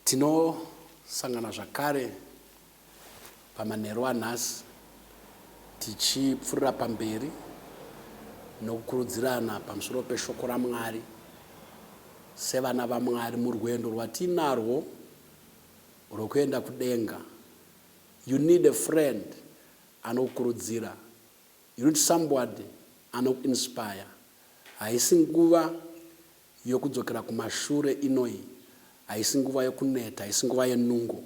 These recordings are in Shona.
Tinosangana zvakare pamanheru anhasi tichipfuurira pamberi nokukurudzirana pamusoro peshoko raMwari sevana vaMwari murwendo rwatinarwo rwekuenda kudenga. You need a friend anokukurudzira. You need somebody anokuinspire. Haisi nguva yokudzokera kumashure inoyi, haisi nguva yokuneta, haisi nguva yenungo.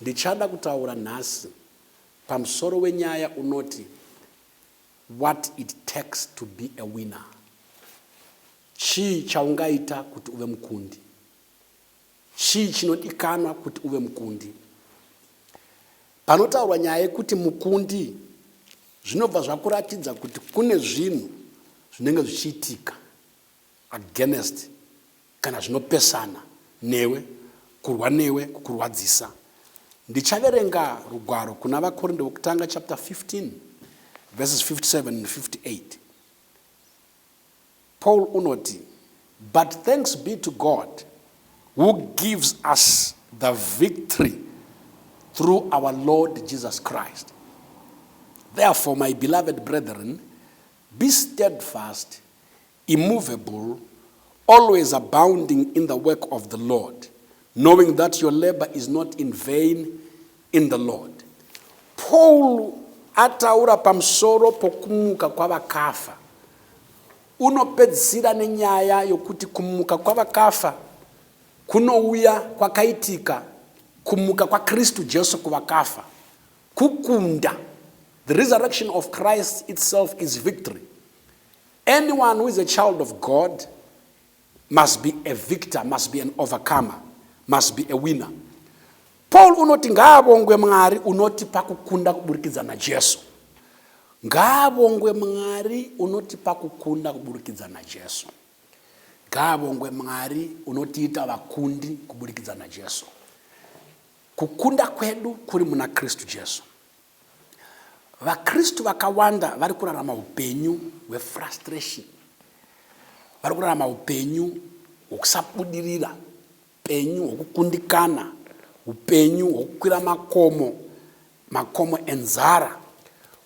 Ndichada kutaura nhasi pamusoro wenyaya unoti What it takes to be a winner. Chii chaungaita kuti uve mukundi? Chii chinodikanwa kuti uve mukundi? Panotaurwa nyaya yekuti mukundi, zvinobva zvakuratidza kuti kune zvinhu zvinenge zvichiitika against kana zvinopesana newe, kurwa newe, kukurwadzisa. Ndichaverenga rugwaro kuna VaKorinde vokutanga chapter 15 verses 57 and 58. Paul unoti, But thanks be to God who gives us the victory through our Lord Jesus Christ. Therefore, my beloved brethren, be steadfast, immovable, always abounding in the work of the Lord, knowing that your labor is not in vain in the Lord. Paul ataura pamusoro pokumuka kwavakafa unopedzisira nenyaya yokuti kumuka kwavakafa kunouya kwakaitika kumuka kwaKristu Jesu kuvakafa kukunda. The resurrection of Christ itself is victory. Anyone who is a child of God must be a victor, must be an overcomer, must be a winner. Paul unoti ngaavongwe Mwari unotipa kukunda kuburikidza naJesu. Ngaavongwe Mwari unotipa kukunda kuburikidza naJesu. Ngaavongwe Mwari unotiita vakundi kuburikidza naJesu. Kukunda kwedu kuri muna Kristu Jesu. VaKristu vakawanda vari kurarama upenyu hwefrustration, vari kurarama upenyu hwokusabudirira, upenyu hwokukundikana, upenyu hwokukwira makomo, makomo enzara,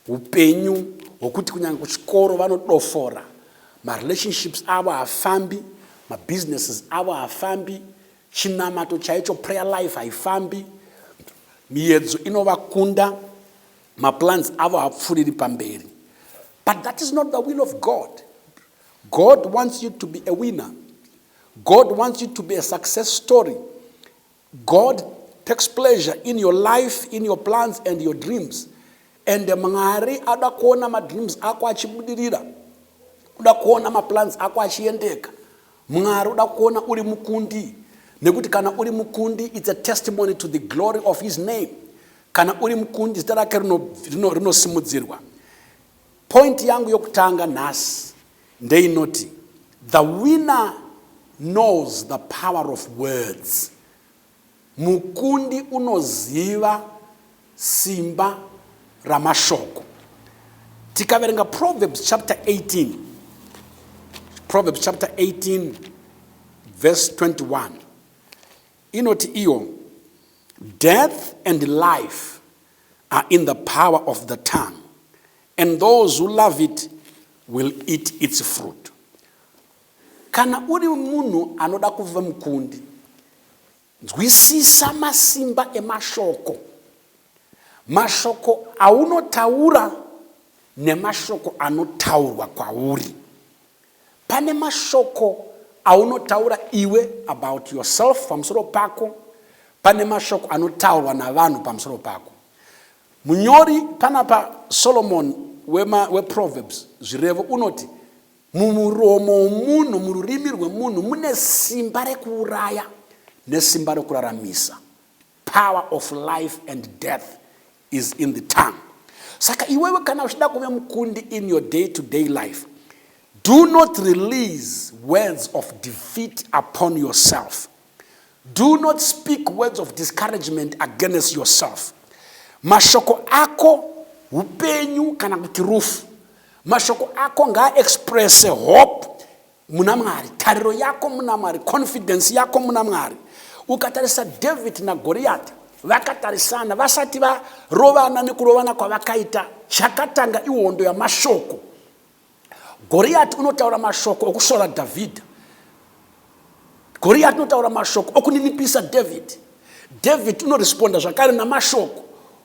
upenyu hwokuti kunyange kuchikoro vanodofora, marelationships avo haafambi, mabusinesses avo haafambi, Chinamato chaicho prayer life haifambi, miyedzo inovakunda, maplans avo hapfuriri pamberi. But that is not the will of God. God wants you to be a winner. God wants you to be a success story. God takes pleasure in your life, in your plans and your dreams. And Mwari ada kuona madreams ako achibudirira. Uda kuona maplans ako achiendeka. Mwari uda kuona uri mukundi nekuti kana uri mukundi it's a testimony to the glory of his name. Kana uri mukundi zita rake rinosimudzirwa. Point yangu yokutanga nhasi ndeinoti the winner knows the power of words. Mukundi unoziva simba ramashoko. Tikaverenga Proverbs chapter 18, Proverbs chapter 18 verse 21 inoti iyo death and life are in the power of the tongue and those who love it will eat its fruit. Kana uri munhu anoda kuva mukundi, nzwisisa masimba emashoko. Mashoko aunotaura nemashoko anotaurwa kwauri. Pane mashoko aunotaura iwe about yourself pamusoro pako, pane mashoko anotaurwa navanhu pamusoro pako. Munyori panapa Solomon weProverbs zvirevo unoti Mumuromo womunhu, mururimi rwemunhu mune simba rekuuraya nesimba rekuraramisa. Power of life and death is in the tongue. Saka iwewe kana uchida kuve mukundi in your day to day life, do not release words of defeat upon yourself. Do not speak words of discouragement against yourself. Mashoko ako upenyu kana kuti rufu. Mashoko ako ngaaexpresse hope muna Mwari, tariro yako muna Mwari, confidence yako muna Mwari. Ukatarisa David naGoriyati vakatarisana vasati varovana nekurovana kwavakaita, chakatanga ihondo yamashoko. Goriyati unotaura mashoko okusvora Dhavhidha. Goriyati unotaura mashoko okuninipisa David. David unoresponda zvakare namashoko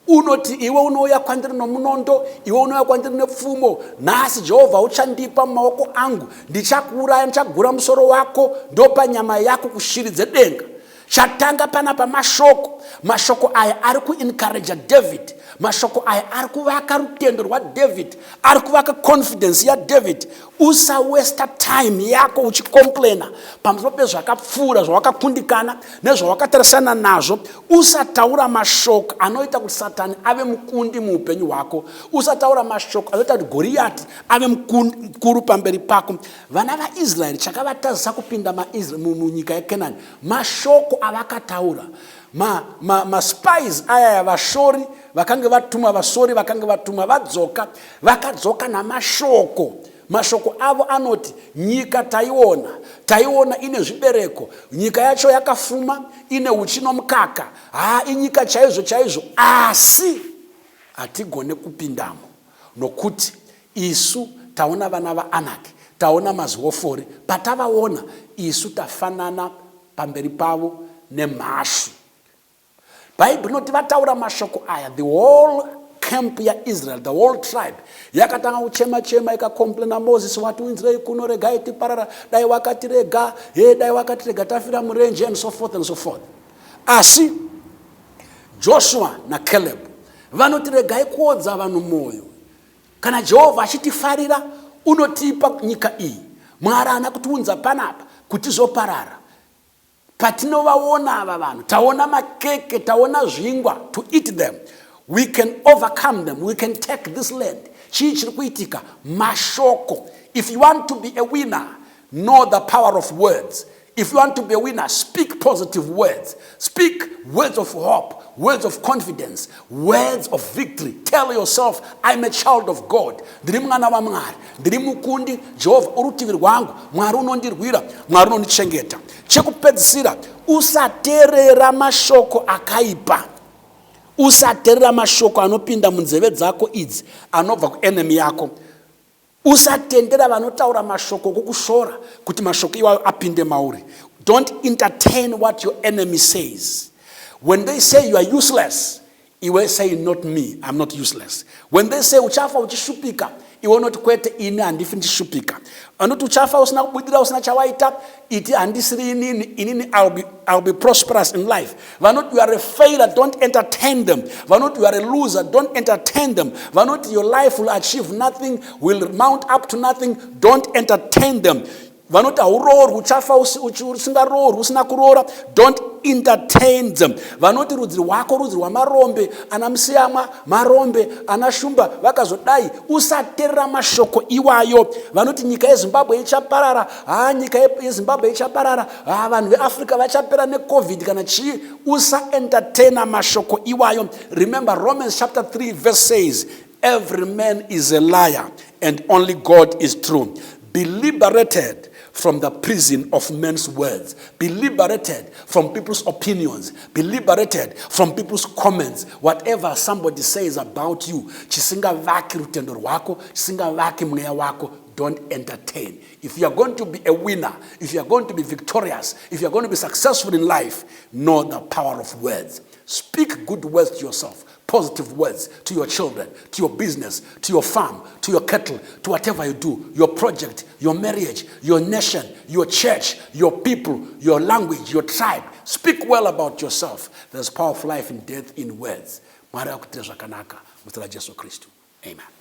unoti iwe unouya kwandiri nomunondo iwe unouya kwandiri nepfumo nhasi jehovha uchandipa mumaoko angu ndichakuuraya ndichagura musoro wako ndopa nyama yako kushiri dzedenga Chatanga panapa mashoko. Mashoko aya ari kuencourager David. Mashoko aya ari kuvaka rutendo rwaDavid, ari kuvaka confidence yaDavid. Usawesta time yako uchicomplaina pamusoro pezvakapfuura zvawakakundikana nezvawakatarisana nazvo. Usataura mashoko anoita kuti Satani ave mukundi muupenyu hwako. Usataura mashoko anoita kuti Goriyati ave mukuru pamberi pako. Vana vaIsraeri chakavatadzisa kupinda munyika yeKenani mashoko avakataura. Maspies ma, ma ayaya vashori vakange vatumwa, vasori vakange vatumwa vadzoka, vakadzoka namashoko. Mashoko avo anoti nyika taiona, taiona ine zvibereko, nyika yacho yakafuma, ine uchi nomukaka, haa inyika chaizvo chaizvo, asi hatigone kupindamo nokuti Isu taona vana vaAnaki, taona maziwofori, patavaona, isu tafanana pamberi pavo nemhashu. Bhaibheri rinoti vataura mashoko aya, the whole camp yaIsrael, the whole tribe yakatanga kuchema chema ikacomplaina, Moses watiunzirei kuno, regai tiparara, dai wakatirega, he dai wakatirega tafira murenje and so forth and so forth. Asi Joshua naCaleb vanoti regai kuodza vanhu mwoyo. Kana Jehovha achitifarira, unotipa nyika iyi. Mwari haana kutiunza panapa kuti tizoparara. Patinovaona ava vanhu, taona makeke, taona zvingwa, to eat them. We can overcome them. We can take this land. Chii chiri kuitika? Mashoko. If you want to be a winner, know the power of words. If you want to be a winner, speak positive words. Speak words of hope, words of confidence, words of victory. Tell yourself, I'm a child of God. Ndiri mwana waMwari. Ndiri mukundi. Jehovha urutivi rwangu. Mwari unondirwira. Mwari unondichengeta. Chekupedzisira, usaterera mashoko akaipa. Usaterera mashoko anopinda munzeve dzako idzi anobva kuenemy yako. Usatendera vanotaura mashoko okukushora kuti mashoko iwayo apinde mauri. Don't entertain what your enemy says. When they say you are useless, iwe say not me, I'm not useless. When they say uchafa uchishupika, iwe unoti kwete ini handifi ndichishupika. Vanoti uchafa usina kubudira usina chawaita, iti handisiri inini, inini I'll be prosperous in life. Vanoti you are a failure, don't entertain them. Vanoti you are a loser, don't entertain them. Vanoti your life will achieve nothing, will mount up to nothing, don't entertain them. Vanoti hauroorwi, uchafa usingaroorwi, usina kuroora, don't entertain them. Vanoti rudzi rwako rudzi rwamarombe, ana musiyamwa marombe, ana shumba vakazodai, usaterera mashoko iwayo. Vanoti nyika yeZimbabwe ichaparara, haa nyika yeZimbabwe ichaparara, haa vanhu veAfrica vachapera neCovid kana chii, usaentertaina mashoko iwayo. Remember Romans chapter 3 verse says, every man is a liar and only God is true. Be liberated from the prison of men's words. Be liberated from people's opinions. Be liberated from people's comments. Whatever somebody says about you, chisingavaki rutendo rwako, chisingavaki mweya wako, don't entertain. If you are going to be a winner, if you are going to be victorious, if you are going to be successful in life, know the power of words. Speak good words to yourself, positive words to your children, to your business, to your farm, to your cattle, to whatever you do, your project, your marriage, your nation, your church, your people, your language, your tribe. Speak well about yourself. There's power of life and death in words. Mwari akuitire zvakanaka muzita raJesu Kristu. Amen.